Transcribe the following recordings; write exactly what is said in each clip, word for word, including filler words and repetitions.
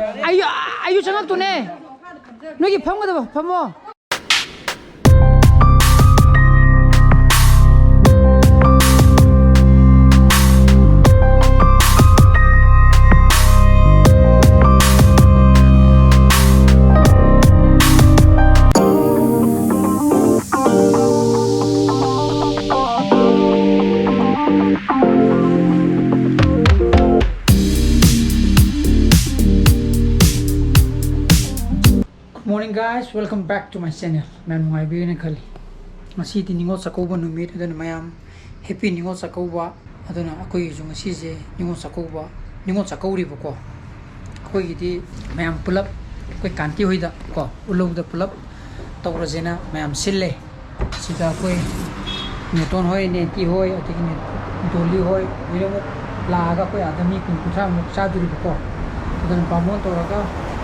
ꯑꯩꯁꯨ, ꯑꯩꯁꯨ ꯆꯪꯉꯛꯇꯣꯅꯦ꯫ ꯅꯣꯏꯒꯤ ꯐꯝꯒꯗꯕ ꯐꯝꯃꯣ꯫ Good morning, guys, welcome back to my channel. ꯃꯌꯥꯝ ꯅꯨꯡꯉꯥꯏꯕꯤꯔꯦꯅ ꯈꯜꯂꯤ꯫ ꯉꯁꯤꯗꯤ ꯅꯤꯉꯣꯜ ꯆꯥꯛꯀꯧꯕ ꯅꯨꯃꯤꯠ, ꯑꯗꯨꯅ ꯃꯌꯥꯝ happy ꯅꯤꯉꯣꯜ ꯆꯥꯛꯀꯧꯕ꯫ ꯑꯗꯨꯅ ꯑꯩꯈꯣꯏꯒꯤꯁꯨ ꯉꯁꯤꯁꯦ ꯅꯤꯉꯣꯜ ꯆꯥꯛꯀꯧꯕ, ꯅꯤꯉꯣꯜ ꯆꯥꯛꯀꯧꯔꯤꯕꯀꯣ꯫ ꯑꯩꯈꯣꯏꯒꯤꯗꯤ ꯃꯌꯥꯝ ꯄꯨꯂꯞ ꯑꯩꯈꯣꯏ ꯀꯥꯟꯇꯤ ꯍꯣꯏꯗ ꯀꯣ, ꯎꯠꯂꯧꯗ ꯄꯨꯂꯞ ꯇꯧꯔꯁꯦꯅ ꯃꯌꯥꯝ ꯁꯤꯜꯂꯦ꯫ ꯁꯤꯗ ꯑꯩꯈꯣꯏ ꯅꯦꯇꯣꯟ ꯍꯣꯏ, ꯅꯦꯇꯤ ꯍꯣꯏ, ꯑꯗꯒꯤ ꯅꯦ-, ꯗꯣꯂꯤ ꯍꯣꯏ, ꯂꯣꯏꯅꯃꯛ ꯂꯥꯛꯑꯒ ꯑꯩꯈꯣꯏ ꯑꯥꯗ ꯃꯤ ꯀꯨꯟ ꯀꯨꯟꯊ꯭ꯔꯥꯃꯨꯛ ꯆꯥꯗꯣꯔꯤꯕꯀꯣ꯫ ꯑꯗꯨꯅ ꯕꯥꯃꯣꯟ ꯇꯧꯔꯒ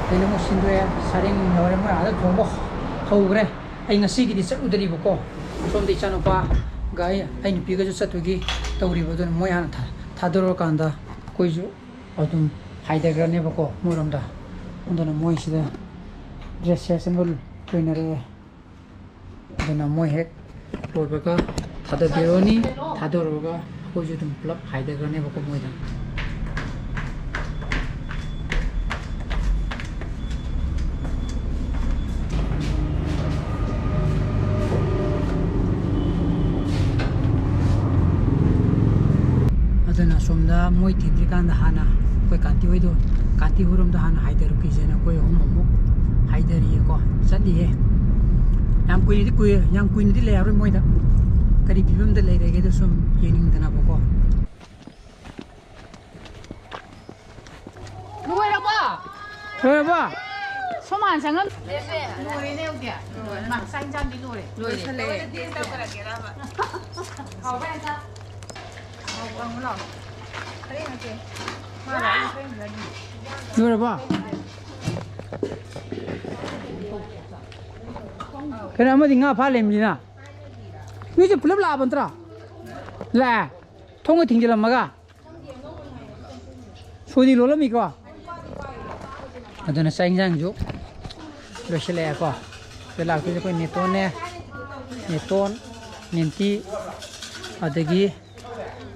ꯂꯣꯏꯅꯃꯛ ꯁꯤꯟꯗꯣꯛꯑꯦ꯫ ꯁꯔꯦꯡ ꯌꯧꯔꯦ, ꯃꯣꯏ ꯑꯥꯗ ꯊꯣꯡꯕ ꯍꯧꯈ꯭ꯔꯦ꯫ ꯑꯩ ꯉꯁꯤꯒꯤꯗꯤ ꯆꯠꯂꯨꯗ꯭ꯔꯤꯕꯀꯣ꯫ ꯁꯣꯝꯗ ꯏꯆꯥꯅꯨꯄꯥꯒ ꯑꯩ, ꯑꯩ ꯅꯨꯄꯤꯒꯁꯨ ꯆꯠꯇꯨꯒꯤ ꯇꯧꯔꯤꯕ꯫ ꯑꯗꯨꯅ ꯃꯣꯏ ꯍꯥꯟꯅ ꯊꯥ-, ꯊꯥꯗꯣꯔꯛꯑꯀꯥꯟꯗ ꯑꯩꯈꯣꯏꯁꯨ ꯑꯗꯨꯝ ꯍꯥꯏꯊꯈ꯭ꯔꯅꯦꯕꯀꯣ ꯃꯣꯏꯔꯣꯝꯗ꯫ ꯑꯗꯨꯅ ꯃꯣꯏꯁꯤꯗ dress change ꯑꯃ ꯂꯣꯏꯅꯔꯛꯑꯦ꯫ ꯑꯗꯨꯅ ꯃꯣꯏ ꯍꯦꯛ ꯂꯣꯏꯕꯒ ꯊꯥꯗꯕꯤꯔꯨꯔꯅꯤ꯫ ꯊꯥꯗꯣꯔꯨꯔꯒ ꯑꯩꯈꯣꯏꯁꯨ ꯑꯗꯨꯝ ꯄꯨꯂꯞ ꯍꯥꯏꯊꯈ꯭ꯔꯅꯦꯕꯀꯣ ꯃꯣꯏꯗ꯫ ꯑꯗꯨꯅ ꯑꯁꯣꯝꯗ ꯃꯣꯏ ꯊꯤꯟꯗ꯭ꯔꯤꯀꯥꯟꯗ ꯍꯥꯟꯅ ꯑꯩꯈꯣꯏ ꯀꯥꯟꯇꯤ ꯍꯣꯏꯗꯣ, ꯀꯥꯟꯇꯤ ꯍꯣꯏꯔꯣꯝꯗ ꯍꯥꯟꯅ ꯍꯥꯏꯊꯔꯨꯈꯤꯁꯦꯅ ꯑꯩꯈꯣꯏ ꯑꯍꯨꯝ ꯑꯃꯨꯛ ꯍꯥꯏꯊꯔꯤꯌꯦꯀꯣ, ꯆꯠꯂꯤꯌꯦ꯫ ꯌꯥꯝ ꯀꯨꯏꯅꯗꯤ ꯀꯨꯏ-, ꯌꯥꯝ ꯀꯨꯏꯅꯗꯤ ꯂꯩꯔꯔꯣꯏ ꯃꯣꯏꯗ꯫ ꯀꯔꯤ ꯐꯤꯕꯝꯗ ꯂꯩꯔꯒꯦꯗꯣ ꯁꯨꯝ ꯌꯦꯡꯅꯤꯡꯗꯅꯕꯀꯣ꯫ ꯂꯣꯏꯔꯕꯣ? ꯂꯣꯏꯔꯕꯣ? ꯁꯣꯃꯥꯟ ꯆꯪꯉꯝ-, ꯂꯣꯏꯔꯦꯅꯦ ꯍꯧꯖꯤꯛ꯫ ꯃꯥ ꯆꯥꯛ ꯏꯟꯖꯥꯡꯗꯤ ꯂꯣꯏꯔꯦ꯫ ꯂꯣꯏꯔꯦ꯫ ꯍꯥꯎꯕ꯭ꯔꯥ ꯏꯟꯖꯥꯡ? ꯍꯥꯎꯕ꯭ꯔꯥ? ꯍꯪꯉꯨ ꯂꯥꯎ꯫ ꯂꯣꯏꯔꯕꯣ? ꯀꯩꯅꯣ, ꯑꯃꯗꯤ ꯉꯥ ꯐꯥ ꯂꯩꯔꯝꯃꯤꯁꯤꯅ? ꯅꯣꯏꯁꯦ ꯄꯨꯂꯞ ꯂꯥꯛꯑꯕ ꯅꯠꯇ꯭ꯔꯣ? ꯂꯥꯛꯑꯦ꯫ ꯊꯣꯡꯒ ꯊꯤꯡꯖꯤꯜꯂꯝꯃꯒ꯫ ꯁꯣꯏꯗꯤ ꯂꯣꯜꯂꯝꯃꯤꯀꯣ? ꯑꯗꯨꯅ ꯆꯥꯛ ꯏꯟꯁꯥꯡꯁꯨ ꯂꯣꯏꯁꯤꯜꯂꯛꯑꯦꯀꯣ꯫ ꯑꯗ ꯂꯥꯛꯇꯣꯏꯁꯦ ꯑꯩꯈꯣꯏ ꯅꯦꯇꯣꯟꯅꯦ, ꯅꯦꯇꯣꯟ, ꯅꯦꯟꯇꯤ, ꯑꯗꯒꯤ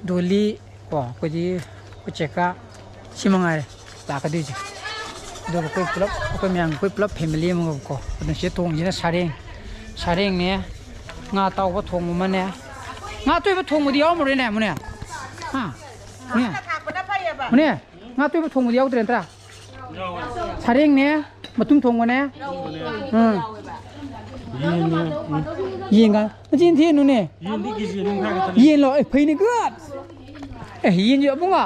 ꯗꯣꯂꯤ ꯀꯣ, ꯑꯩꯈꯣꯏꯗꯤ ꯑꯩꯈꯣꯏ ꯆꯦꯀꯥ, ꯁꯤ ꯃꯉꯥꯏꯔꯦ ꯂꯥꯛꯀꯗꯣꯏꯁꯦ꯫ ꯑꯗꯨꯒ ꯑꯩꯈꯣꯏ ꯄꯨꯂꯞ, ꯑꯩꯈꯣꯏ ꯃꯌꯥꯝ, ꯑꯩꯈꯣꯏ ꯄꯨꯂꯞ ꯐꯦꯃꯤꯂꯤ ꯑꯃꯒꯀꯣ꯫ ꯑꯗꯨꯅ ꯁꯤꯗ ꯊꯣꯡꯉꯤꯁꯤꯅ ꯁꯔꯦꯡ, ꯁꯔꯦꯡꯅꯦ, ꯉꯥ ꯑꯇꯥꯎꯕ ꯊꯣꯡꯕ ꯑꯃꯅꯦ꯫ ꯉꯥ ꯑꯇꯣꯏꯕ ꯊꯣꯡꯕꯗꯤ ꯌꯥꯎꯔꯝꯃꯔꯣꯏꯅꯦ, ꯃꯨꯅꯦ? ꯍꯥ? ꯃꯨꯅꯦ? ꯃꯨꯅꯦ? ꯉꯥ ꯑꯇꯣꯏꯕ ꯊꯣꯡꯕꯗꯤ ꯌꯥꯎꯗ꯭ꯔꯦ ꯅꯠꯇ꯭ꯔꯥ? ꯁꯔꯦꯡꯅꯦ, ꯃꯇꯨꯝ ꯊꯣꯡꯕꯅꯦ꯫ ꯎꯝ꯫ ꯌꯦꯟꯅꯦ꯫ ꯌꯦꯟꯒ ꯅꯆꯤꯟ ꯊꯤꯅꯨꯅꯦ꯫ ꯌꯦꯟꯗꯤ ꯀꯦꯖꯤ ꯑꯅꯤ ꯃꯈꯥꯏ ꯈꯛꯇꯅꯦ꯫ ꯌꯦꯟꯂꯣ? ꯑꯦ, ꯐꯩꯅꯦ, good꯫ ꯑꯦ, ꯌꯦꯟꯁꯨ ꯑꯕꯨꯡꯉꯣ,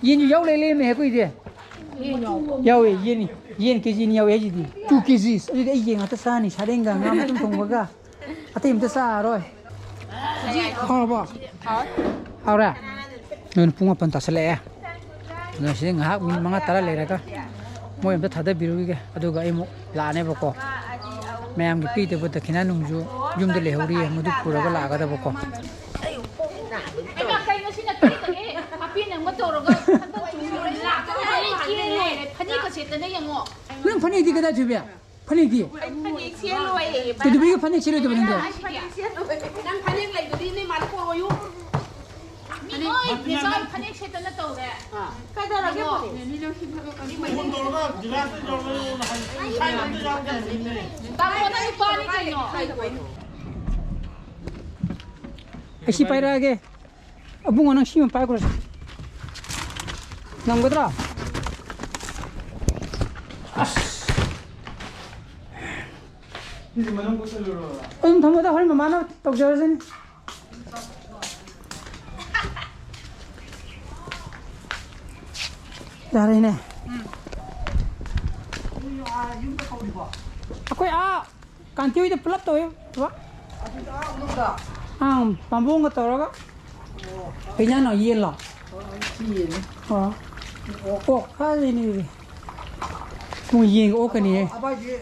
ꯌꯦꯟꯁꯨ ꯌꯥꯎ ꯂꯩ ꯂꯩꯔꯝꯃꯦ ꯑꯩꯈꯣꯏꯗꯤ꯫ ꯌꯥꯎꯋꯦ, ꯌꯦꯟ, ꯌꯦꯟ ꯀꯦꯖꯤ ꯑꯅꯤ ꯌꯥꯎꯋꯦ ꯍꯥꯏꯁꯤꯗꯤ꯫ Two kgs. ꯑꯗꯨꯗꯤ ꯑꯩ ꯌꯦꯟ ꯉꯥꯛꯇ ꯆꯥꯅꯤ, ꯁꯔꯦꯡꯒ ꯉꯥ ꯃꯇꯨꯝ ꯊꯣꯡꯕꯒ꯫ ꯑꯇꯩ ꯑꯝꯇ ꯆꯥꯔꯔꯣꯏ꯫ ꯍꯥꯎꯔꯕꯣ? ꯍꯥꯎꯔꯦ? ꯅꯣꯏꯅ ꯄꯨꯡ ꯃꯥꯄꯟ ꯇꯥꯁꯜꯂꯛꯑꯦ꯫ ꯑꯗꯨꯅ ꯁꯤꯗ ꯉꯥꯏꯍꯥꯛ ꯃꯤꯅꯤꯠ ꯃꯉꯥ ꯇꯔꯥ ꯂꯩꯔꯒ ꯃꯣꯏ ꯑꯝꯇ ꯊꯥꯗꯕꯤꯔꯨꯈꯤꯒꯦ꯫ ꯑꯗꯨꯒ ꯑꯩ ꯑꯃꯨꯛ ꯂꯥꯛꯑꯅꯦꯕꯀꯣ꯫ ꯃꯌꯥꯝꯒꯤ ꯄꯤꯗꯕ ꯗꯈꯤꯅꯥ ꯅꯨꯡꯁꯨ ꯌꯨꯝꯗ ꯂꯩꯍꯧꯔꯤꯌꯦ, ꯃꯗꯨ ꯄꯨꯔꯒ ꯂꯥꯛꯀꯗꯕꯀꯣ꯫ ꯍꯩꯃꯥ, ꯀꯩꯅꯣ ꯁꯤꯅ ꯀꯔꯤ ꯀꯔꯤ ꯍꯥꯞꯄꯤ ꯅꯪꯒ ꯇꯧꯔꯒ ꯍꯟꯗꯛ ꯂꯥꯛꯇꯅ ꯂꯣꯏꯔꯦ꯫ ꯐꯅꯦꯛꯀ ꯁꯦꯠꯇꯅ ꯌꯦꯡꯉꯣ꯫ ꯅꯪ ꯐꯅꯦꯛꯇꯤ ꯀꯗꯥꯏ ꯊꯨꯕꯤ? ꯐꯅꯦꯛꯇꯤ? ꯑꯩ ꯐꯅꯦꯛ ꯁꯦꯠꯂꯣꯏꯌꯦ, ꯏꯕꯥ꯫ ꯀꯩꯗꯧꯕꯒꯤ ꯐꯅꯦꯛ ꯁꯦꯠꯂꯣꯏꯗꯕ ꯅꯪꯗꯤ? ꯑꯩ ꯐꯅꯦꯛ ꯁꯦꯠꯂꯣꯏ꯫ ꯅꯪ ꯐꯅꯦꯛ ꯂꯩꯗꯨꯗꯤ ꯅꯣꯏ ꯃꯥꯗ ꯄꯣꯔꯛꯑꯣꯌꯨ꯫ ꯃꯤ ꯂꯣꯏ ꯅꯦꯆꯥ ꯐꯅꯦꯛ ꯁꯦꯠꯇꯅ ꯇꯧꯔꯦ꯫ ꯀꯩꯗꯧꯔꯒꯦ ꯐꯅꯦꯛ? ꯐꯣꯟ ꯇꯧꯔꯒ ꯗꯤꯔꯥꯖꯇ ꯌꯧꯔꯛꯑꯣꯅ ꯍꯥꯏ-, ꯍꯥꯏꯕ ꯑꯝꯇ ꯌꯥꯎꯗꯦ꯫ ꯇꯥꯃꯣ, ꯅꯪ ꯅꯨꯄꯥꯅꯤ ꯀꯩꯅꯣ? ꯑꯩ ꯁꯤ ꯄꯥꯏꯔꯛꯑꯒꯦ꯫ ꯑꯕꯨꯡꯉꯣ, ꯅꯪ ꯁꯤꯃ ꯄꯥꯏꯈ꯭ꯔꯣꯁꯦ꯫ ꯉꯝꯒꯗ꯭ꯔꯥ? ꯑꯁ꯫ ꯁꯤꯁꯦ ꯃꯅꯨꯡ ꯄꯨꯁꯜꯂꯨꯔꯣ? ꯑꯗꯨꯝ ꯊꯝꯃꯣꯗ, ꯍꯣꯔꯦꯟ ꯃꯃꯥꯅ ꯇꯧꯖꯔꯁꯅꯤ꯫ ꯌꯥꯔꯦꯅꯦ꯫ ꯑꯩꯈꯣꯏ ꯑꯥ ꯀꯥꯟꯇꯤ ꯍꯣꯏꯗ ꯄꯨꯂꯞ ꯇꯧꯋꯦ, ꯕꯕꯥ꯫ ꯑꯥ, ꯄꯥꯝꯕꯣꯝꯒ ꯇꯧꯔꯒ꯫ ꯀꯩ ꯏꯟꯖꯥꯡꯅꯣ? ꯌꯦꯟꯂꯣ? ꯁꯤ ꯌꯦꯟꯅꯤ꯫ ꯑꯣ꯫ ꯑꯣꯛ ꯐꯖꯩꯅꯦ ꯑꯗꯨꯗꯤ꯫ ꯄꯨꯡ ꯌꯦꯟꯒ ꯑꯣꯛꯀꯅꯤꯍꯦ꯫ ꯑꯕꯥꯏꯁꯦ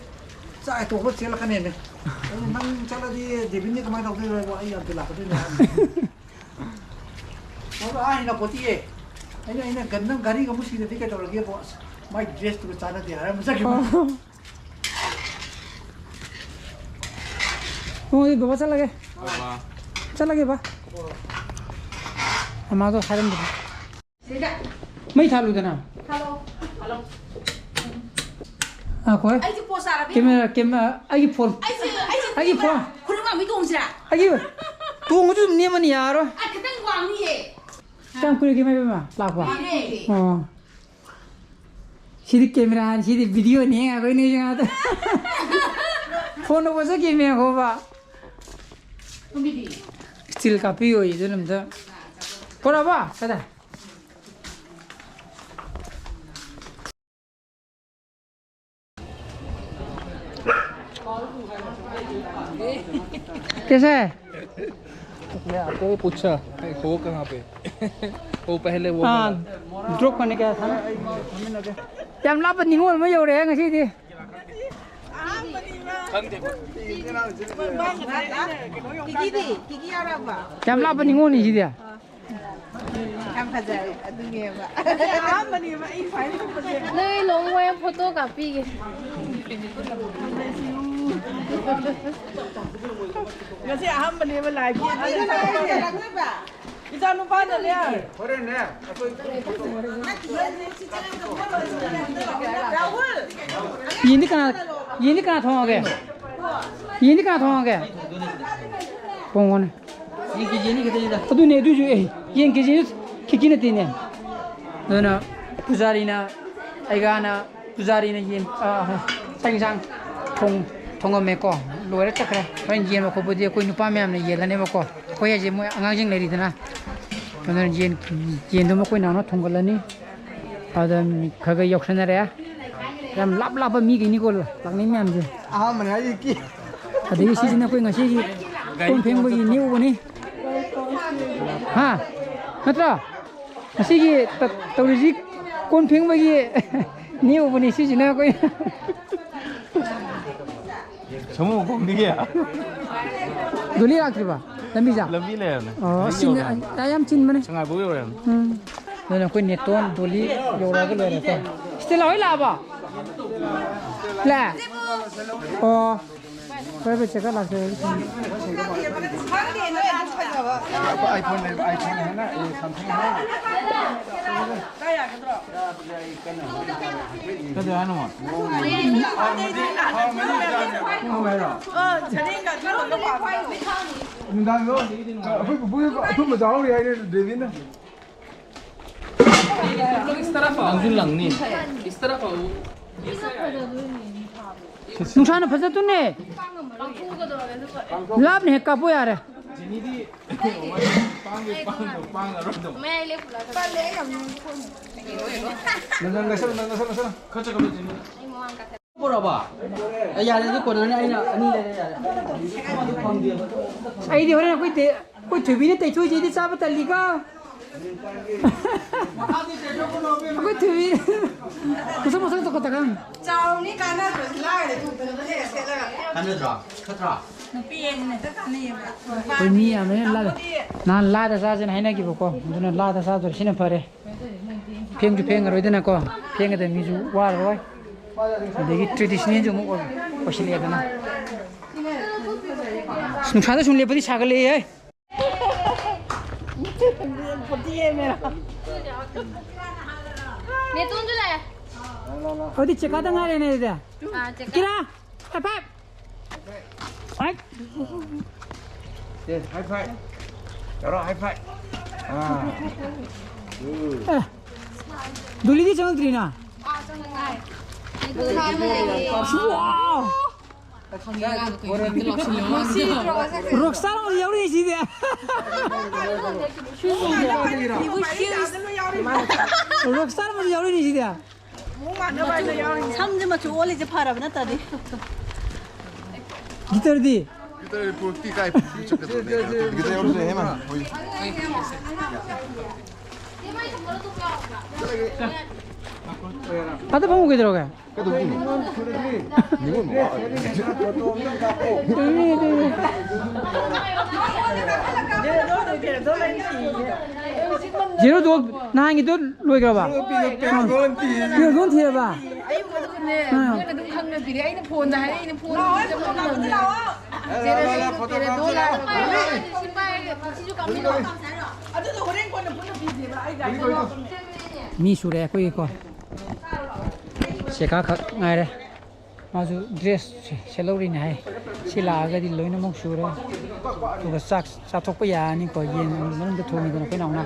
ꯆꯥꯛ ꯍꯦꯛ ꯇꯣꯛꯄ ꯆꯦꯜꯂꯛꯀꯅꯦꯃꯦ꯫ ꯑꯗꯨ ꯅꯪ ꯆꯠꯂꯗꯤ ꯗꯦꯕꯤꯟꯗꯤ ꯀꯃꯥꯏꯅ ꯇꯧꯗꯣꯏꯅꯣ ꯍꯥꯏꯕꯨ, ꯑꯩ ꯌꯥꯝ ꯊꯤꯜꯂꯛꯀꯗꯣꯏꯅꯦ ꯍꯥꯏꯕꯅꯤ꯫ ꯑꯗꯣ ꯑꯥ ꯍꯦꯟꯅ ꯄꯣꯠꯇꯤꯌꯦ꯫ ꯑꯩꯅ, ꯑꯩꯅ ꯒꯟ-, ꯅꯪ ꯒꯥꯔꯤꯒ ꯑꯃꯨꯛ ꯁꯤꯗꯗꯤ ꯀꯩꯗꯧꯔꯒꯦꯕꯣ? ꯑꯁ, ꯃꯥꯏ ꯗ꯭ꯔꯦꯁꯇꯨꯒ ꯆꯥꯟꯅꯗꯦ ꯍꯥꯏꯔꯝꯕ ꯆꯠꯈꯤꯕ꯫ ꯑꯣ, ꯑꯗꯨꯗꯤ ꯕꯕꯥ ꯆꯠꯂꯒꯦ꯫ ꯕꯕꯥ꯫ ꯆꯠꯂꯒꯦ ꯕꯥ꯫ ꯑꯃꯗꯣ ꯍꯥꯏꯔꯝꯕꯗꯣ꯫ ꯁꯤꯗ꯫ ꯃꯩ ꯊꯥꯜꯂꯨꯗꯅ꯫ ꯊꯥꯜꯂꯣ꯫ ꯊꯥꯜꯂꯣ꯫ ꯉꯥꯏꯈꯣꯍꯦ꯫ ꯑꯩꯁꯦ ꯄꯣꯁ ꯇꯥꯔꯕꯤ꯫ ꯀꯦꯃꯦꯔꯥ, ꯀꯦꯃꯦꯔꯥ, ꯑꯩꯒꯤ ꯐꯣꯟ꯫ ꯑꯩꯁꯦ, ꯑꯩꯁꯦ ꯑꯩꯒꯤ ꯐꯣꯟ꯫ ꯈꯨꯅꯤꯡ ꯋꯥꯡꯕꯤ ꯇꯣꯡꯁꯤꯔꯥ? ꯑꯩꯒꯤ ꯇꯣꯡꯕꯁꯨ ꯑꯗꯨꯝ ꯅꯦꯝꯃꯅꯤ, ꯌꯥꯔꯣꯏ꯫ ꯑ, ꯈꯤꯇꯪ ꯋꯥꯡꯅꯤꯌꯦ꯫ ꯀꯌꯥꯝ ꯀꯨꯏꯔꯒꯦ ꯏꯃꯥ ꯏꯕꯦꯝꯃ ꯂꯥꯛꯄ? ꯀꯨꯏꯔꯦ꯫ ꯑꯣ꯫ ꯁꯤꯗꯤ ꯀꯦꯃꯦꯔꯥꯅꯤ, ꯁꯤꯗꯤ ꯚꯤꯗꯤꯑꯣꯅꯤ, ꯑꯩꯈꯣꯏ ꯅꯣꯏꯁꯨ ꯉꯥꯛꯇ꯫ ꯐꯣꯟ ꯇꯧꯕ ꯆꯠꯈꯤꯕꯅꯦ, ꯈꯣꯕ꯫ ꯏꯁꯇꯤꯜ ꯀꯥꯞꯄꯤꯌꯣ ꯑꯗꯨꯅ ꯑꯝꯇ꯫ ꯄꯣꯔꯛꯑꯕꯣ? ꯀꯗꯥꯏ? कैसा है? मैं आपको पूछा, हो कहाँ पे? वो पहले वो हाँ, बोला। ड्रॉप करने गया था ना। ꯌꯥꯝ ꯂꯥꯞꯄ ꯅꯤꯉꯣꯜ ꯑꯃ ꯌꯧꯔꯛꯑꯦ ꯉꯁꯤꯗꯤ꯫ ꯈꯪꯗꯦ꯫ ꯀꯤꯀꯤꯗꯤ? ꯀꯤꯀꯤ ꯌꯥꯎꯔꯛꯑꯕ? ꯌꯥꯝ ꯂꯥꯞꯄ ꯅꯤꯉꯣꯜꯅꯤ ꯁꯤꯗꯤ꯫ ꯌꯥꯝ ꯐꯖꯔꯦ ꯑꯗꯨꯅꯦꯕ꯫ ꯑꯍꯥꯟꯕꯅꯦꯕ ꯑꯩ ꯁꯨꯃꯥꯏꯅ ꯊꯣꯛꯄꯁꯦ꯫ ꯅꯣꯏ ꯂꯨꯍꯣꯡꯕ ꯐꯣꯇꯣ ꯀꯥꯞꯄꯤꯒꯦ꯫ ꯉꯁꯤ ꯑꯍꯥꯟꯕꯅꯦꯕ ꯂꯥꯏꯒꯤ꯫ ꯏꯆꯥ ꯅꯨꯄꯥꯅꯅꯦ꯫ ꯌꯦꯟꯗꯤ ꯀꯅꯥ, ꯌꯦꯟꯗꯤ ꯀꯅꯥ ꯊꯣꯡꯉꯒꯦ? ꯌꯦꯟꯗꯤ ꯀꯅꯥ ꯊꯣꯡꯉꯒꯦ? ꯊꯣꯡꯉꯣꯅꯦ꯫ ꯌꯦꯟ ꯀꯦꯖꯤ ꯑꯅꯤ ꯈꯛꯇꯅꯤꯗ꯫ ꯑꯗꯨꯅꯦ, ꯑꯗꯨꯏꯁꯨ, ꯑꯦ, ꯌꯦꯟ ꯀꯦꯖꯤ ꯑꯅꯤ ꯈꯤꯛꯀꯤ ꯅꯠꯇꯦꯅꯦ꯫ ꯑꯗꯨꯅ ꯄꯨꯖꯥꯔꯤꯅ, ꯑꯩꯒꯥꯅ, ꯄꯨꯖꯥꯔꯤꯅ ꯌꯦꯟ, ꯑ, ꯆꯥꯛ ꯏꯟꯁꯥꯡ ꯊꯣꯡ-, ꯊꯣꯡꯉꯝꯃꯦꯀꯣ꯫ ꯂꯣꯏꯔ ꯆꯠꯈ꯭ꯔꯦ꯫ ꯍꯣꯔꯦꯟ ꯌꯦꯟꯕ ꯈꯣꯠꯄꯗꯤ ꯑꯩꯈꯣꯏ ꯅꯨꯄꯥ ꯃꯌꯥꯝꯅ ꯌꯦꯜꯂꯅꯦꯕꯀꯣ꯫ ꯑꯩꯈꯣꯏ ꯍꯥꯏꯁꯦ ꯃꯣꯏ ꯑꯉꯥꯡꯁꯤꯡ ꯂꯩꯔꯤꯗꯅ꯫ ꯑꯗꯨꯅ ꯌꯦꯟ, ꯌꯦꯟꯗꯨꯃ ꯑꯩꯈꯣꯏ ꯅꯥꯎꯅ ꯊꯣꯡꯒꯠꯂꯅꯤ꯫ ꯑꯗ ꯃꯤ ꯈꯔ ꯈꯔ ꯌꯥꯎꯁꯟꯅꯔꯦ꯫ ꯌꯥꯝ ꯂꯥꯞ ꯂꯥꯞꯄ ꯃꯤꯈꯩꯅꯤꯀꯣ ꯂꯥꯛꯅꯩ ꯃꯌꯥꯝꯁꯦ꯫ ꯑꯍꯥꯟꯕꯅꯦ ꯍꯥꯏꯁꯦ ꯀꯤ-, ꯑꯗꯒꯤ ꯁꯤꯁꯤꯅ ꯑꯩꯈꯣꯏ ꯉꯁꯤꯒꯤ ꯀꯣꯟ ꯐꯦꯡꯕꯒꯤ ꯅꯦꯛꯎꯕꯅꯤ꯫ ꯍꯥ? ꯅꯠꯇ꯭ꯔꯣ? ꯉꯁꯤꯒꯤ ꯇ-, ꯇꯧꯔꯤꯁꯤ ꯀꯣꯟ ꯐꯦꯡꯕꯒꯤ ꯅꯦꯛꯎꯕꯅꯤ ꯁꯤꯁꯤꯅ ꯑꯩꯈꯣꯏ꯫ ꯁꯃꯨ ꯃꯈꯣꯡꯗꯒꯤ꯫ ꯗꯣꯂꯤ ꯂꯥꯛꯇ꯭ꯔꯤꯕ? ꯂꯝꯕꯤꯁꯦ? ꯂꯝꯕꯤ ꯂꯩꯔꯝꯃꯦ꯫ ꯑꯣ, ꯂꯝꯕꯤ ꯁꯤꯅ ꯌꯧꯔꯦ꯫ ꯌꯥꯝ ꯆꯤꯟꯕꯅꯦ꯫ ꯁꯉꯥꯏꯐꯥꯎ ꯌꯧꯔꯦ꯫ ꯎꯝ꯫ ꯑꯗꯨꯅ ꯑꯩꯈꯣꯏ ꯅꯦꯇꯣꯟ ꯗꯣꯂꯤ ꯌꯧꯔꯛꯑꯒ ꯂꯣꯏꯔꯦꯀꯣ꯫ ꯁꯤ ꯂꯥꯛꯑꯣꯏ ꯂꯥꯛꯑꯕꯣ? ꯂꯥꯛꯑꯦ? ꯑꯣ꯫ ꯍꯣꯏ, ꯍꯣꯏ, ꯆꯦꯛꯀ ꯂꯥꯛꯆꯔꯒꯦ꯫ iPhone ꯂꯩꯕ, iPhone ꯍꯥꯏꯅ, ꯑꯦ, Samsung ꯍꯥꯏꯅ꯫ ꯀꯩꯗꯧ ꯍꯥꯏꯅꯣ? ꯅꯨꯡꯗꯥꯡꯗꯣ ꯑꯩꯈꯣꯏ ꯄꯨꯄꯨꯒꯤ ꯑꯊꯨꯝꯕ ꯆꯥꯍꯧꯔꯤ ꯍꯥꯏꯅꯦ, ꯗꯦꯕꯤꯅ꯫ ꯅꯪꯁꯨ ꯂꯪꯅꯤ꯫ ꯅꯨꯡꯁꯥꯅ ꯐꯖꯗꯨꯅꯦ꯫ ꯂꯥꯞꯅ ꯍꯦꯛ ꯀꯥꯞꯄꯣ ꯌꯥꯔꯦ꯫ ꯅꯪ, ꯅꯪ, ꯅꯪ, ꯅꯪ, ꯅꯪ, ꯅꯪ꯫ ꯄꯨꯔꯛꯑꯕ? ꯑꯦ, ꯌꯥꯔꯦ, ꯑꯗꯨ ꯀꯣꯟꯅꯅꯤ, ꯑꯩꯅ ꯑꯅꯤ ꯂꯩꯔꯦ, ꯌꯥꯔꯦ꯫ ꯑꯩꯗꯤ ꯍꯣꯔꯦꯟ ꯑꯩꯈꯣꯏ ꯇꯦ-, ꯑꯩꯈꯣꯏ ꯊꯣꯏꯕꯤꯅ ꯇꯩꯊꯣꯛꯏꯁꯦ ꯑꯩꯗꯤ ꯆꯥꯕ ꯇꯜꯂꯤꯀꯣ꯫ ꯑꯩꯈꯣꯏ ꯊꯣꯏꯕꯤ-, ꯃꯁꯛ ꯃꯁꯛ ꯇꯣꯛ ꯈꯛꯇ ꯈꯪ꯫ ꯆꯥꯎꯅꯤ, ꯀꯥꯟꯅꯗ꯭ꯔꯁꯨ ꯂꯥꯏꯔꯗꯤ ꯊꯣꯛꯇꯅꯕ ꯂꯩꯔ ꯁꯦꯠꯂꯒ꯫ ꯀꯥꯟꯅꯗ꯭ꯔꯣ? ꯐꯠꯇ꯭ꯔꯣ? ꯅꯨꯄꯤ ꯑꯩꯅ ꯍꯦꯛꯇ ꯀꯥꯟꯅꯩꯌꯦꯕ꯫ ꯑꯩꯈꯣꯏ ꯃꯤ ꯌꯥꯝꯕꯅꯤꯅ ꯂꯥꯏꯔ-, ꯅꯍꯥꯟ ꯂꯥꯗ ꯆꯥꯁꯦꯅ ꯍꯥꯏꯅꯈꯤꯕꯀꯣ, ꯑꯗꯨꯅ ꯂꯥꯗ ꯆꯥꯗꯣꯔꯦ, ꯁꯤꯅ ꯐꯔꯦ꯫ ꯐꯦꯡꯁꯨ ꯐꯦꯡꯉꯔꯣꯏꯗꯅꯀꯣ, ꯐꯦꯡꯒꯗꯕ ꯃꯤꯁꯨ ꯋꯥꯔꯔꯣꯏ꯫ ꯑꯗꯒꯤ traditionalꯁꯨ ꯑꯃꯨꯛ ꯑꯣꯏ-, ꯑꯣꯏꯁꯤꯜꯂꯛꯑꯦꯗꯅ꯫ ꯑꯁ, ꯅꯨꯡꯁꯥꯗ ꯁꯨꯝ ꯂꯦꯞꯄꯗꯤ ꯁꯥꯒꯠꯂꯛꯑꯦꯍꯦ꯫ ꯅꯦꯇꯣꯟꯁꯨ ꯂꯥꯛꯑꯦ꯫ ꯑꯗꯨꯗꯤ ꯆꯦꯀꯥꯗ ꯉꯥꯏꯔꯦꯅꯦ ꯑꯗꯨꯗꯤ꯫ ꯑꯥ, ꯆꯦꯀꯥ꯫ ꯀꯤꯔꯥ, high five꯫ ꯍꯥꯏ꯫ ꯑꯦ, high five꯫ ꯌꯥꯔꯣ, high five꯫ ꯑꯥ꯫ ꯑꯦ, ꯗꯨꯂꯤꯗꯤ ꯆꯪꯉꯛꯇ꯭ꯔꯤꯅ? ꯑꯥ, ꯆꯪꯉꯛꯑꯦ꯫ ꯑꯁ, wow! ꯔꯣꯛꯁꯇꯥꯔ ꯑꯃꯁꯨ ꯌꯥꯎꯔꯤꯁꯤꯗꯤ꯫ ꯔꯣꯛꯁꯇꯥꯔ ꯑꯃꯁꯨ ꯌꯥꯎꯔꯤꯁꯤꯗꯤ꯫ ꯁꯝꯁꯦ ꯃꯆꯨ ꯑꯣꯜꯂꯤꯁꯦ ꯐꯔꯕ ꯅꯠꯇ꯭ꯔꯗꯤ꯫ ꯒꯤꯇꯔꯗꯤ? ꯒꯤꯇꯔ ꯄꯨꯔꯛꯇꯤ ꯀꯥꯏ ꯆꯠꯀꯗꯧꯅꯦ? ꯒꯤꯇꯔ ꯌꯥꯎꯔꯁꯨ ꯍꯦ ꯃꯥ꯫ ꯍꯣꯏ꯫ ꯑꯗ ꯐꯝꯃꯨ ꯀꯩꯗꯧꯔꯒꯦ? ꯀꯩꯗꯧꯗꯣꯏꯅꯣ? ꯅꯤꯉꯣꯜ ꯃꯋꯥ ꯑꯣꯏꯔꯦ꯫ ꯖꯦꯔꯣ ꯗꯣꯜ ꯅꯍꯥꯟꯒꯤꯗꯣ ꯂꯣꯏꯈ꯭ꯔꯕ? ꯄꯤꯔꯛꯑꯣ, ꯄꯤꯔꯛꯑꯣ, ꯄꯤꯔꯛꯑꯣ꯫ ꯄꯤꯔꯛꯑꯣ, ꯊꯤꯔꯕ? ꯑꯩ ꯃꯗꯨꯅꯦ, ꯑꯥ꯫ ꯃꯣꯏꯅ ꯑꯗꯨꯝ ꯈꯪꯅ ꯄꯤꯔꯛꯑꯦ꯫ ꯑꯩꯅ ꯐꯣꯟꯗ ꯍꯥꯏꯔꯛꯏꯅꯦ, ꯐꯣꯟꯗ ꯂꯥꯛꯑꯣ, ꯂꯥꯛꯑꯣ꯫ ꯖꯦꯔꯣ ꯂꯥꯛꯑꯣ, ꯂꯥꯛꯑꯣ, ꯐꯣꯇꯣ ꯖꯦꯔꯣ ꯀꯥꯞꯁꯦ, ꯗꯣꯜ ꯂꯥꯛꯑꯣ꯫ ꯂꯥꯛꯑꯣ꯫ ꯁꯤ ꯄꯥꯏꯔꯒꯦ, ꯁꯤꯁꯨ ꯀꯥꯞꯄꯤꯔꯣ꯫ ꯑꯗꯨꯗꯣ ꯍꯣꯔꯦꯟ ꯀꯣꯟꯅ ꯄꯨꯟꯅ ꯄꯤꯁꯦꯕ, ꯑꯩ ꯒꯥꯔꯤ ꯆꯠꯂꯣ꯫ ꯃꯤ ꯁꯨꯔꯦ ꯑꯩꯈꯣꯏꯒꯤꯀꯣ꯫ ꯁꯦꯀꯥ ꯈꯛ ꯉꯥꯏꯔꯦ꯫ ꯃꯥꯁꯨ ꯗ꯭ꯔꯦꯁ ꯁꯦꯠꯍꯧꯔꯤꯅꯦ ꯍꯥꯏ꯫ ꯁꯤ ꯂꯥꯛꯑꯒꯗꯤ ꯂꯣꯏꯅꯃꯛ ꯁꯨꯔꯦ꯫ ꯑꯗꯨꯒ ꯆꯥꯛ ꯆꯥꯊꯣꯛꯄ ꯌꯥꯔꯅꯤꯀꯣ꯫ ꯌꯦꯟ ꯃꯅꯨꯡꯗ ꯊꯣꯡꯉꯤꯗꯅ ꯑꯩꯈꯣꯏ ꯅꯥꯎꯅ꯫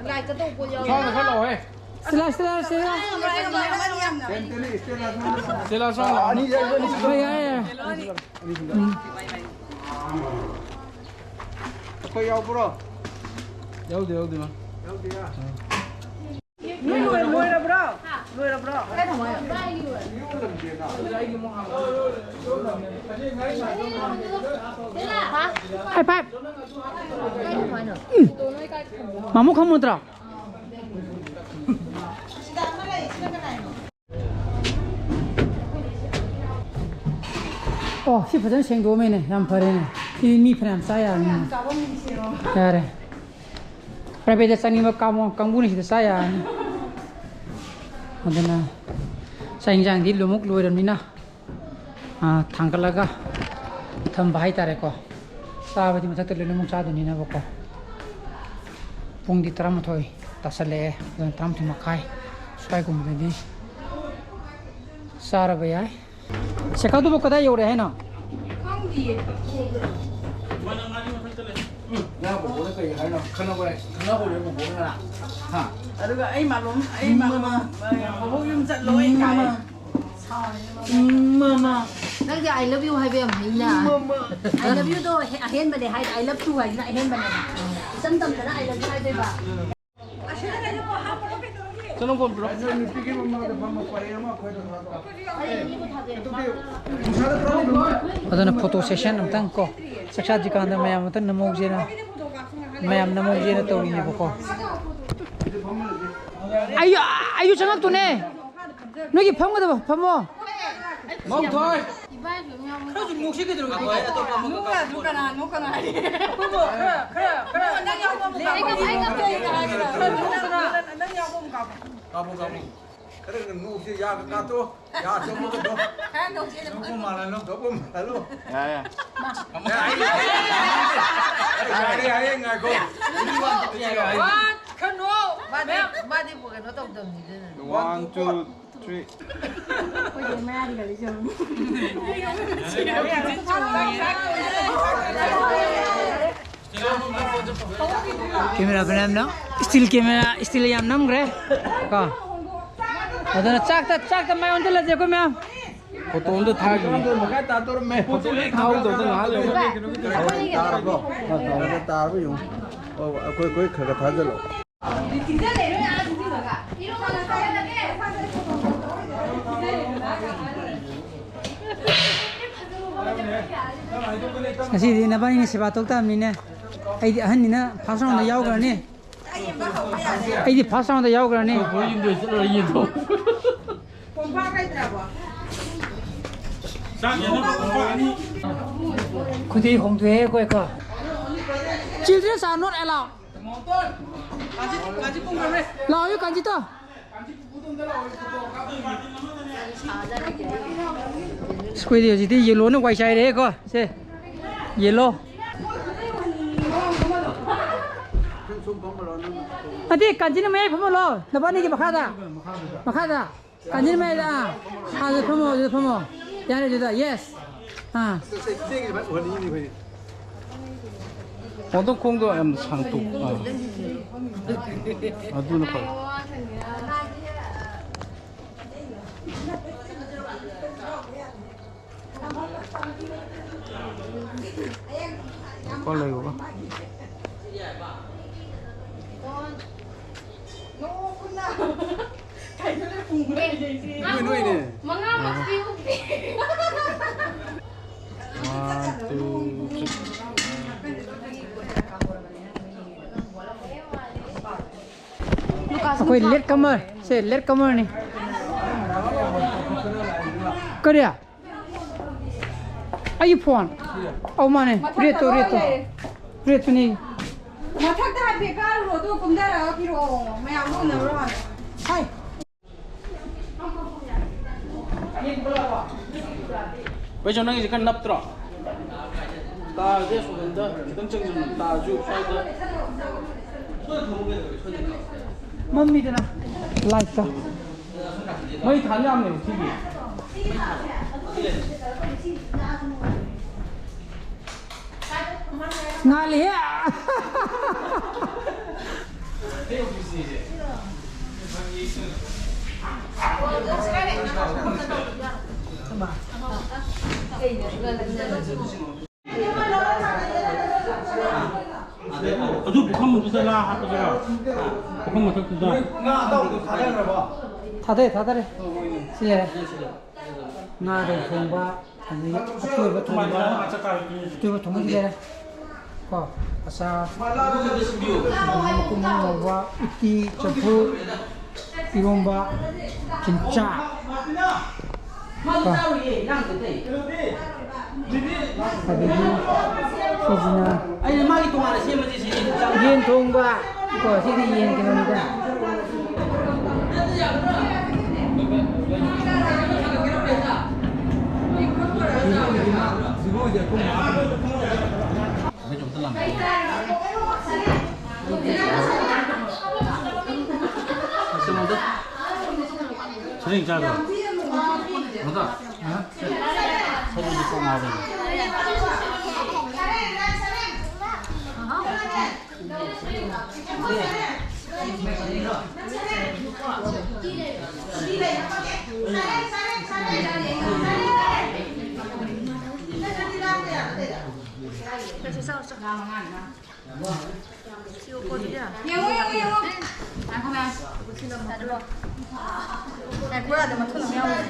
ꯂꯥꯏꯠꯇ ꯇꯧꯕ ꯌꯥꯎ-, ꯁꯥꯡꯅ ꯈꯔ ꯂꯥꯛꯑꯣꯍꯦ꯫ ꯁꯤꯂꯥ, ꯁꯤꯂꯥ, ꯁꯤꯂꯥ꯫ ꯁꯤꯂꯥ ꯁꯥꯡꯅ ꯂꯥꯛꯑꯣ꯫ ꯍꯣꯏ, ꯌꯥꯏ, ꯌꯥꯏ꯫ ꯑꯩꯈꯣꯏ ꯌꯥꯎꯕ꯭ꯔꯣ? ꯌꯥꯎꯗꯦ, ꯌꯥꯎꯗꯦ, ꯃꯥ꯫ ꯌꯥꯎꯗꯦ꯫ ꯅꯣꯏ ꯂꯣꯏ-, ꯂꯣꯏꯔꯕ꯭ꯔꯣ? ꯂꯣꯏꯔꯕ꯭ꯔꯣ? ꯍꯥꯏ ꯐꯥꯏꯚ꯫ ꯎꯝ꯫ ꯃꯥꯃꯨ ꯈꯪꯉꯨꯗ꯭ꯔꯣ? ꯑꯣ, ꯁꯤ ꯐꯖꯅ ꯁꯦꯡꯗꯣꯛꯑꯝꯃꯦꯅꯦ, ꯌꯥꯝ ꯐꯔꯦꯅꯦ꯫ ꯁꯤ ꯃꯤ ꯐꯅꯌꯥꯝ ꯆꯥ ꯌꯥꯔꯅꯤ꯫ ꯌꯥꯔꯦ꯫ ꯄ꯭ꯔꯥꯏꯚꯦꯠꯇ ꯆꯥꯅꯤꯡꯕ ꯀꯥꯡꯕꯨ-, ꯀꯥꯡꯕꯨꯅ ꯁꯤꯗ ꯆꯥ ꯌꯥꯔꯅꯤ꯫ ꯑꯗꯨꯅ ꯆꯥꯛ ꯏꯟꯖꯥꯡꯗꯤ ꯂꯣꯏꯃꯛ ꯂꯣꯏꯔꯕꯅꯤꯅ, ꯑꯥ, ꯊꯥꯡꯒꯠꯂꯒ ꯊꯝꯕ ꯍꯥꯏꯇꯥꯔꯦꯀꯣ꯫ ꯆꯥꯕꯗꯤ ꯃꯊꯛꯇ ꯂꯣꯏꯅꯃꯛ ꯆꯥꯗꯣꯏꯅꯤꯅꯕꯀꯣ꯫ ꯄꯨꯡꯗꯤ ꯇꯔꯥꯃꯥꯊꯣꯏ ꯇꯥꯁꯜꯂꯛꯑꯦ, ꯑꯗꯨꯅ ꯇꯔꯥꯃꯥꯊꯣꯏ ꯃꯈꯥꯏ ꯁ꯭ꯋꯥꯏꯒꯨꯝꯕꯗꯗꯤ ꯆꯥꯔꯕ ꯌꯥꯏ꯫ ꯁꯦꯀꯥꯗꯨꯕꯨ ꯀꯗꯥꯏ ꯌꯧꯔꯦ ꯍꯥꯏꯅꯣ? ꯈꯪꯗꯤꯌꯦ꯫ ꯉꯥ ꯕꯣꯕꯣꯅ ꯀꯩ ꯍꯥꯏꯅꯣ? ꯈꯠꯅꯕ, ꯈꯠꯅꯍꯧꯔꯦ ꯕꯣꯕꯣꯅ ꯉꯔꯥꯡ꯫ ꯍꯥ? ꯑꯗꯨꯒ ꯑꯩ ꯃꯥꯂꯣꯝ, ꯑꯩ ꯃꯥꯂꯣꯝ, ꯃꯥꯃꯥ꯫ ꯕꯣꯕꯣꯛ ꯌꯨꯝ ꯆꯠꯂꯣꯏ ꯀꯥꯏ꯫ ꯃꯥꯃꯥ꯫ ꯎꯝ, ꯃꯥꯃꯥ꯫ ꯅꯪꯗꯤ "I love you" ꯍꯥꯏꯕ ꯌꯥꯝ ꯍꯩꯅ꯫ ꯃꯥꯃꯥ꯫ "I love you"ꯗꯣ ꯑꯍꯦ-, ꯑꯍꯦꯟꯕꯅꯦ ꯍꯥꯏꯗꯣ, "I love you" ꯍꯥꯏꯁꯤꯅ ꯑꯍꯦꯟꯕꯅꯦꯕ꯫ ꯏꯆꯝ ꯆꯝꯗꯅ "I love you" ꯍꯥꯏꯗꯣꯏꯕ꯫ ꯆꯠꯂꯣ, ꯐꯣꯟ ꯄꯤꯔꯛꯑꯣ꯫ ꯑꯗꯨꯅ ꯐꯣꯇꯣ ꯁꯦꯁꯟ ꯑꯝꯇꯪ ꯀꯣ, ꯆꯥꯛ ꯆꯥꯗ꯭ꯔꯤꯀꯥꯟꯗ ꯃꯌꯥꯝ ꯑꯝꯇꯪ ꯅꯝꯍꯧꯁꯦꯅ, ꯃꯌꯥꯝ ꯅꯝꯍꯧꯁꯦꯅ ꯇꯧꯔꯤꯅꯦꯕꯀꯣ꯫ ꯑꯩꯁꯨ, ꯑꯩꯁꯨ ꯆꯪꯉꯛꯇꯨꯅꯦ꯫ ꯅꯣꯏꯒꯤ ꯐꯝꯒꯗꯕ ꯐꯝꯃꯣ꯫ ꯃꯧꯊꯣꯏ꯫ ꯏꯕꯥꯏꯁꯨ ꯑꯗꯨꯝ ꯌꯥꯎꯕ ꯈꯔꯁꯨ ꯅꯣꯛꯁꯤ ꯀꯩꯗꯧꯔꯒꯦ? ꯑꯩꯈꯣꯏ ꯑꯇꯣꯞꯄ ꯑꯃꯒ ꯅꯣꯛꯀꯅꯨ, ꯀꯥꯞꯄꯨ꯫ ꯅꯣꯛꯀꯅꯨ, ꯅꯣꯛꯀꯅꯨ ꯍꯥꯏꯔꯤ꯫ ꯑꯩꯈꯣꯏꯕꯨ ꯈꯔ, ꯈꯔ, ꯈꯔ꯫ ꯅꯪ ꯌꯥꯎꯕ ꯑꯃꯨꯛ ꯑꯩ ꯀꯥꯞꯄꯨ꯫ ꯉꯝꯗꯦ, ꯑꯩ ꯉꯝꯗꯦ꯫ ꯅꯣꯛꯀꯅꯨ, ꯅꯪ ꯌꯥꯎꯕ ꯑꯃꯨꯛ ꯀꯥꯞꯄꯨ꯫ ꯀꯥꯞꯄꯨ, ꯀꯥꯞꯄꯨ꯫ ꯈꯔ ꯅꯣꯛꯁꯤ, ꯌꯥꯒ ꯀꯥꯞꯊꯣꯛ꯫ ꯌꯥ, ꯆꯣꯞꯄꯒ ꯅꯣꯛ꯫ ꯈꯔ ꯅꯣꯛꯁꯤ, ꯑꯗꯨꯝ ꯅꯣꯛꯄ ꯃꯥꯜꯍꯜꯂꯣ꯫ ꯅꯣꯛꯄ ꯃꯥꯜꯍꯜꯂꯣ꯫ ꯌꯥ, ꯌꯥ꯫ ꯌꯥ, ꯑꯩ, ꯌꯥꯔꯦ, ꯌꯥꯔꯦ, ꯉꯥꯏꯈꯣ꯫ ꯋꯥ, ꯈꯔ ꯅꯣꯛ꯫ ꯃꯥꯗꯤ, ꯃꯥꯗꯤ ꯀꯩꯅꯣ ꯇꯧꯗꯕꯅꯤꯗꯅ꯫ One, two, three꯫ ꯑꯩꯈꯣꯏꯗꯤ ꯃꯌꯥꯗꯤ ꯀꯔꯤꯁꯨ꯫ Camera ꯐꯅꯌꯥꯝ ꯅꯝ, still camera, still ꯌꯥꯝ ꯅꯝꯈ꯭ꯔꯦ ꯀꯣ꯫ ꯑꯗꯨꯅ ꯆꯥꯛꯇ, ꯆꯥꯛꯇ ꯃꯥꯏ ꯑꯣꯟꯁꯤꯜꯂꯁꯦ ꯑꯩꯈꯣꯏ ꯃꯌꯥꯝ꯫ Photo ꯑꯃꯗ ꯊꯥꯈꯤꯕꯅꯦ꯫ ꯃꯈꯥꯏ ꯇꯥꯗꯣꯔꯝꯃꯦ꯫ Photo ꯂꯣꯏ ꯊꯥꯍꯧꯗꯧꯗ ꯉꯥꯏꯍꯥꯛ ꯂꯩꯔꯦ꯫ ꯇꯥꯔꯕꯣ? ꯈꯔ ꯈꯔ ꯇꯥꯔꯕ ꯌꯦꯡꯉꯨ꯫ ꯑꯣ, ꯑꯩꯈꯣꯏ, ꯑꯩꯈꯣꯏ ꯈꯔ ꯈꯔ ꯊꯥꯖꯤꯜꯂꯣ꯫ ꯉꯁꯤꯗꯤ ꯅꯕꯥꯅꯤꯅ ꯁꯦꯕꯥ ꯇꯧ ꯇꯥꯕꯅꯤꯅꯦ꯫ ꯑꯩꯗꯤ ꯑꯍꯟꯅꯤꯅ first round ꯗ ꯌꯥꯎꯈ꯭ꯔꯅꯤ꯫ ꯑꯩꯗꯤ first round ꯗ ꯌꯥꯎꯈ꯭ꯔꯅꯤ꯫ ꯈꯨꯗꯤ ꯍꯣꯡꯗꯣꯛꯑꯦ ꯑꯩꯈꯣꯏ ꯀꯣ꯫ Children are not allowed. ꯂꯥꯛꯑꯣ, ꯀꯥꯟꯆꯤꯇꯣ꯫ ꯑꯁ, ꯑꯩꯈꯣꯏꯗꯤ ꯍꯧꯖꯤꯛꯇꯤ yellow ꯅ ꯋꯥꯏ ꯆꯥꯏꯔꯦꯀꯣ꯫ ꯁꯦ, yellow꯫ ꯅꯠꯇꯦ, ꯀꯥꯟꯆꯤꯅ ꯃꯌꯥꯏ ꯐꯝꯍꯜꯂꯣ, ꯅꯕꯥꯅꯤꯒꯤ ꯃꯈꯥꯗ꯫ ꯃꯈꯥꯗ꯫ ꯀꯥꯟꯆꯤꯅ ꯃꯌꯥꯏꯗ, ꯑꯥ꯫ ꯑꯥ, ꯑꯗꯨꯗ ꯐꯝꯃꯣ, ꯑꯗꯨꯗ ꯐꯝꯃꯣ꯫ ꯌꯥꯔꯦ, ꯑꯗꯨꯗ, yes꯫ ꯑꯥ꯫ ꯃꯗꯣ ꯈꯣꯡꯗꯣ ꯌꯥꯝ ꯁꯥꯡꯇꯣꯛ-, ꯑꯥ꯫ ꯑꯗꯨꯅ ꯐꯩ꯫ ꯀꯣꯜ ꯂꯩꯌꯨꯕ꯫ ꯅꯣꯏ, ꯅꯣꯏꯅꯦ꯫ ꯃꯉꯥꯃꯛꯇꯤ ꯎꯞꯄꯤ꯫ One, two, three. ꯑꯩꯈꯣꯏ late comer ꯁꯦ, late comer ꯅꯤ꯫ ꯀꯔꯤ? ꯑꯩꯒꯤ ꯐꯣꯟ? ꯑꯧ, ꯃꯥꯅꯦ꯫ ꯃꯊꯛꯇ ꯔꯦꯠꯇꯣ, ꯂꯣꯏ ꯔꯦꯠꯇꯣ꯫ ꯂꯩꯔꯦ꯫ ꯔꯦꯠꯇꯨꯅꯤ꯫ ꯃꯊꯛꯇ ꯍꯥꯏꯐꯦꯠ ꯀꯥꯔꯨꯔꯣ, ꯑꯗꯨꯒ ꯀꯨꯝꯊꯔꯒ ꯄꯤꯔꯛꯑꯣ꯫ ꯃꯌꯥꯝꯗꯣ ꯎꯅꯕ꯭ꯔꯣ ꯍꯥꯟꯅ? ꯍꯥꯏ꯫ ꯕꯩꯆꯧ, ꯅꯪꯒꯤꯁꯦ ꯈꯔ ꯅꯞꯇ꯭ꯔꯣ? ꯇꯥꯔꯗꯤ ꯑꯁꯣꯝꯗ ꯈꯤꯇꯪ ꯆꯪꯁꯤꯜꯂꯨ꯫ ꯇꯥꯔꯁꯨ ꯁ꯭ꯋꯥꯏꯗ꯫ ꯃꯝꯃꯤꯗꯅ꯫ ꯂꯥꯏꯠꯇ꯫ ꯃꯩ ꯊꯥꯟ ꯌꯥꯝꯅꯦꯕ ꯁꯤꯒꯤ꯫ ꯉꯥꯜꯂꯤꯍꯦ꯫ ꯑꯗꯨ ꯄꯨꯈꯝꯗꯨꯗ ꯂꯥ ꯍꯥꯞꯄꯁꯤꯔꯣ? ꯄꯨꯈꯝ ꯃꯊꯛꯇꯨꯗ꯫ ꯊꯥꯗꯔꯦ, ꯊꯥꯗꯔꯦ꯫ ꯁꯤ ꯂꯩꯔꯦ꯫ ꯉꯥ ꯔꯧ ꯊꯣꯡꯕ, ꯑꯗꯒꯤ ꯑꯇꯣꯏꯕ ꯊꯣꯡꯕ, ꯑꯇꯣꯏꯕ ꯊꯣꯡꯕꯁꯤ ꯂꯩꯔꯦ꯫ ꯀꯣ, ꯑꯆꯥꯔ, ꯃꯀꯨꯝ ꯉꯧꯕ, ꯎꯇꯤ, ꯆꯝꯐꯨꯠ, ꯏꯔꯣꯝꯕ, ꯆꯤꯟꯆꯥ꯫ ꯀꯣ꯫ ꯑꯗꯒꯤ ꯁꯤꯁꯤꯅ ꯑꯩꯅ ꯃꯥꯒꯤ ꯇꯣꯉꯥꯟꯅ ꯁꯦꯝꯕꯁꯦ ꯁꯤꯗꯤ ꯌꯦꯟ ꯊꯣꯡꯕ꯫ ꯀꯣ, ꯁꯤꯗꯤ ꯌꯦꯟ ꯀꯩꯅꯣꯅꯤꯗ꯫ ꯁꯔꯦꯡ ꯆꯥꯕ꯭ꯔꯣ? ꯁꯔꯦꯡꯗꯤ ꯀꯣꯛ ꯉꯥꯎꯕꯅꯤ꯫ ꯌꯦꯡꯉꯣ, ꯌꯦꯡꯉꯣ, ꯌꯦꯡꯉꯣ꯫ ꯉꯥꯏꯈꯣ, ꯉꯥꯏꯈꯣ꯫ ꯉꯥꯏꯈꯣ, ꯌꯥꯗꯦ, ꯃꯊꯨꯟ ꯑꯃ ꯌꯥꯎꯔꯤ꯫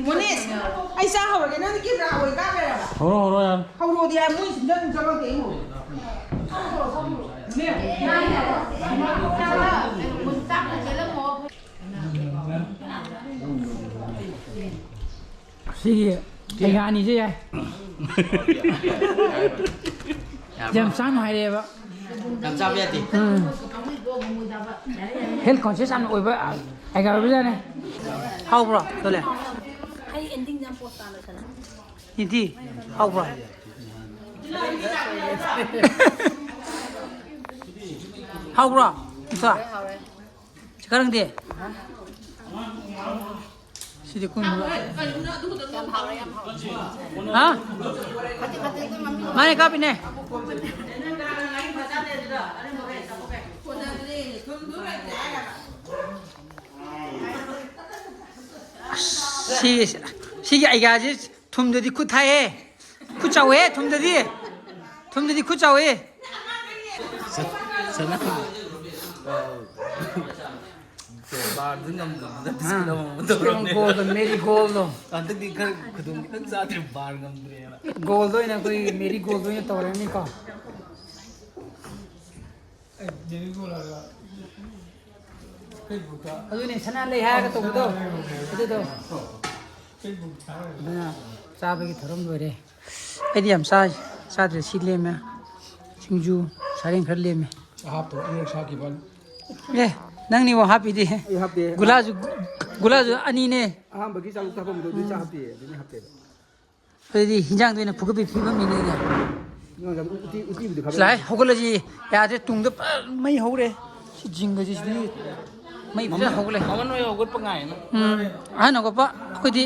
ꯃꯣꯅꯤꯁ, ꯑꯩ ꯆꯥ ꯍꯧꯔꯒꯦ꯫ ꯅꯪꯗꯤ ꯀꯦꯃꯦꯔꯥ ꯑꯣꯏ ꯀꯥꯞ ꯂꯩꯔꯕ? ꯍꯧꯔꯣ, ꯍꯧꯔꯣ, ꯌꯥꯔꯦ꯫ ꯍꯧꯔꯣꯗꯤ ꯍꯥꯏ, ꯃꯣꯏ ꯁꯤꯗ ꯑꯗꯨꯝ ꯆꯪꯉꯛꯇꯦ, ꯑꯩ ꯎꯔꯦ꯫ ꯆꯥꯛ ꯈꯔ ꯆꯦꯜꯂꯝꯃꯣ꯫ ꯁꯤꯒꯤ ꯑꯩꯒꯥꯅꯤꯁꯦ ꯌꯥꯏ꯫ ꯌꯥꯝ ꯆꯥꯅꯨ ꯍꯥꯏꯔꯛꯑꯦꯕ꯫ ꯌꯥꯝ ꯆꯥꯕ ꯌꯥꯗꯦ꯫ ꯎꯝ꯫ Health conscious ꯌꯥꯝꯅ ꯑꯣꯏꯕ ꯑꯩꯒꯥ ꯑꯣꯏꯕꯖꯥꯠꯅꯦ꯫ ꯍꯥꯎꯕ꯭ꯔꯣ, ꯇꯣꯂꯦ? ꯑꯩ ending ꯌꯥꯝ post ꯇꯥꯅ ꯁꯥꯟꯅꯩ꯫ ꯅꯤꯇꯤ, ꯍꯥꯎꯕ꯭ꯔꯣ? ꯍꯥꯎꯕ꯭ꯔꯣ? ꯏꯆꯥ? ꯍꯥꯎꯔꯦ, ꯍꯥꯎꯔꯦ꯫ ꯁꯤ ꯈꯔꯪꯗꯤ? ꯁꯤꯗꯤ ꯀꯨꯟ꯫ ꯌꯥꯝ ꯍꯥꯎꯔꯦ, ꯌꯥꯝ ꯍꯥꯎꯔꯦ꯫ ꯍꯥ? ꯃꯥꯅꯦ, ꯀꯥꯞꯄꯤꯅꯦ꯫ ꯁꯤ, ꯁꯤꯒꯤ ꯑꯩꯒꯥꯁꯤ ꯊꯨꯝꯗꯗꯤ ꯈꯨꯠ ꯊꯥꯏꯍꯦ꯫ ꯈꯨꯠ ꯆꯥꯎꯋꯦ ꯊꯨꯝꯗꯗꯤ꯫ ꯊꯨꯝꯗꯗꯤ ꯈꯨꯠ ꯆꯥꯎꯋꯦ꯫ ꯁꯅꯥ꯫ ꯕꯥꯔꯗꯨ ꯉꯝꯗꯗꯅ ꯑꯥ꯫ ꯀꯩꯅꯣ ꯇꯧꯔꯝꯅꯦ꯫ ꯒꯣꯜꯗꯣ, ꯃꯦꯔꯤ ꯒꯣꯜꯗꯣ꯫ ꯍꯟꯗꯛꯇꯤ ꯈꯔ ꯈꯨꯗꯣꯡ ꯈꯤꯇꯪ ꯆꯥꯗ꯭ꯔꯦ, ꯕꯥꯔ ꯉꯝꯗ꯭ꯔꯦꯅ꯫ ꯒꯣꯜꯗꯣ ꯑꯣꯏꯅ ꯑꯩꯈꯣꯏ ꯃꯦꯔꯤ ꯒꯣꯜꯗꯣ ꯑꯣꯏꯅ ꯇꯧꯔꯅꯤꯀꯣ꯫ ꯑꯦ, ꯃꯦꯔꯤ ꯒꯣꯜ ꯍꯥꯏꯔꯒ Facebook-ꯇ꯫ ꯑꯗꯨꯅꯦ ꯁꯅꯥ ꯂꯩ ꯍꯥꯏꯔꯒ ꯇꯧꯕꯗꯣ꯫ ꯑꯗꯨꯗꯣ꯫ Facebook ꯊꯥꯔꯒ꯫ ꯑꯗꯨꯅ ꯆꯥꯕꯒꯤ ꯊꯧꯔꯝ ꯂꯣꯏꯔꯦ꯫ ꯑꯩꯗꯤ ꯌꯥꯝ ꯆꯥ-, ꯆꯥꯗ꯭ꯔꯦ, ꯁꯤ ꯂꯦꯝꯃꯦ꯫ ꯁꯤꯡꯖꯨ, ꯁꯥꯔꯦꯡ ꯈꯔ ꯂꯦꯝꯃꯦ꯫ ꯑꯍꯥꯞꯇꯕ ꯑꯅꯤꯔꯛ ꯁꯥꯈꯤꯕ꯫ ꯑꯦ, ꯅꯪꯅꯤꯕꯣ ꯍꯥꯞꯄꯤꯗꯤ꯫ ꯑꯩ ꯍꯥꯞꯇꯦ꯫ ꯒꯨꯂꯥꯁꯨ, ꯒꯨꯂꯥꯁꯨ ꯑꯅꯤꯅꯦ꯫ ꯑꯍꯥꯟꯕꯒꯤ ꯆꯥꯛ ꯆꯥꯐꯝꯗꯣ ꯑꯗꯨ ꯆꯥ ꯍꯥꯞꯄꯤꯌꯦ, ꯑꯗꯨꯅ ꯍꯥꯞꯇꯦꯕ꯫ ꯑꯗꯨꯗꯤ ꯍꯤꯟꯖꯥꯡꯗ ꯑꯣꯏꯅ ꯐꯨꯒꯠꯄꯒꯤ ꯐꯤꯕꯝꯅꯤꯅꯦ꯫ ꯅꯪ ꯎꯇꯤ, ꯎꯇꯤꯕꯨꯗꯤ ꯈꯔ ꯂꯥꯛꯑꯦ, ꯍꯧꯒꯠꯂꯁꯤ꯫ ꯌꯥꯗ꯭ꯔꯦ, ꯇꯨꯡꯗ ꯐꯖꯅ ꯃꯩ ꯍꯧꯔꯦ꯫ ꯁꯤ ꯖꯤꯡꯒꯁꯤ ꯁꯤꯗꯤ ꯃꯩ ꯐꯖꯅ ꯍꯧꯒꯠꯂꯦ꯫ ꯃꯃꯟ ꯍꯣꯏ ꯍꯧꯒꯠꯄ ꯉꯥꯏꯅ꯫ ꯎꯝ, ꯑꯍꯟ ꯍꯧꯒꯠꯄ ꯑꯩꯈꯣꯏꯗꯤ꯫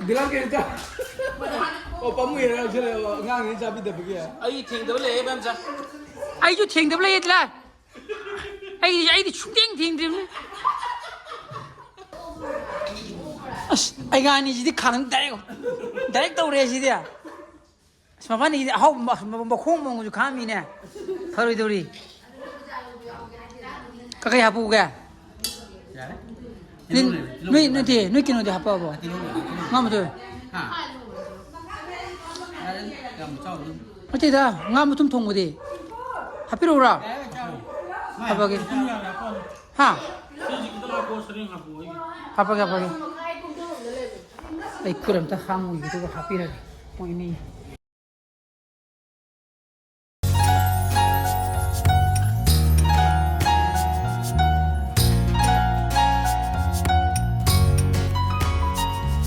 ꯗꯤꯂꯥꯟ ꯀꯩ ꯆꯥ-, ꯑꯣ, ꯄꯥꯝꯃꯨꯏ ꯍꯥꯏꯔ ꯂꯧꯁꯜꯂꯦꯕ, ꯑꯉꯥꯡꯅꯤ ꯆꯥꯕꯤꯗꯕꯒꯤ꯫ ꯑꯩ ꯊꯦꯡꯗꯕ ꯂꯩꯌꯦ, ꯏꯕꯦꯝꯆꯥ꯫ ꯑꯩꯁꯨ ꯊꯦꯡꯗꯕ ꯂꯩꯌꯦ, ꯗꯤꯂꯥꯟ꯫ ꯑꯩ, ꯑꯩꯗꯤ ꯁꯨꯡꯊꯦꯡ ꯊꯦꯡꯗ꯭ꯔꯤꯕꯅꯤ꯫ ꯑꯁ, ꯑꯩꯒ ꯑꯅꯤꯁꯤꯗꯤ ꯈꯥꯡ direct, direct ꯇꯧꯔꯦ ꯁꯤꯗꯤ꯫ ꯑꯁ, ꯃꯕꯥꯅꯤꯒꯤꯗꯤ ꯑꯍꯥꯎꯕ ꯃ-, ꯃ-, ꯃꯈꯣꯡ ꯃꯑꯣꯡꯁꯨ ꯈꯥꯝꯃꯤꯅꯦ꯫ ꯐꯔꯣꯏꯗꯧꯔꯤ꯫ ꯀꯀꯩ ꯍꯥꯞꯄꯨꯒꯦ? ꯌꯥꯔꯦ꯫ ꯅꯣꯏ, ꯅꯣꯏ, ꯅꯠꯇꯦ, ꯅꯣꯏ ꯀꯩꯅꯣꯗꯤ ꯍꯥꯞꯄꯛꯑꯕꯣ? ꯉꯥ ꯃꯇꯨꯝ꯫ ꯍꯥ? ꯌꯥꯔꯦ, ꯌꯥꯝ ꯆꯥꯎꯗꯦ꯫ ꯅꯠꯇꯦꯗ, ꯉꯥ ꯃꯇꯨꯝ ꯊꯣꯡꯕꯗꯤ꯫ ꯍꯥꯞꯄꯤꯔꯛꯎꯔꯥ? ꯌꯥꯔꯦ, ꯆꯥꯔꯣ꯫ ꯍꯥꯞꯄꯒꯦ꯫ ꯍꯥ? ꯍꯥꯞꯄꯒꯦ, ꯍꯥꯞꯄꯒꯦ꯫ ꯑꯩ ꯈꯨꯠ ꯑꯝꯇ ꯍꯥꯝꯃꯨꯒꯦ, ꯑꯗꯨꯒ ꯍꯥꯞꯄꯤꯔꯒꯦ꯫ ꯃꯣꯏ ꯑꯅꯤ꯫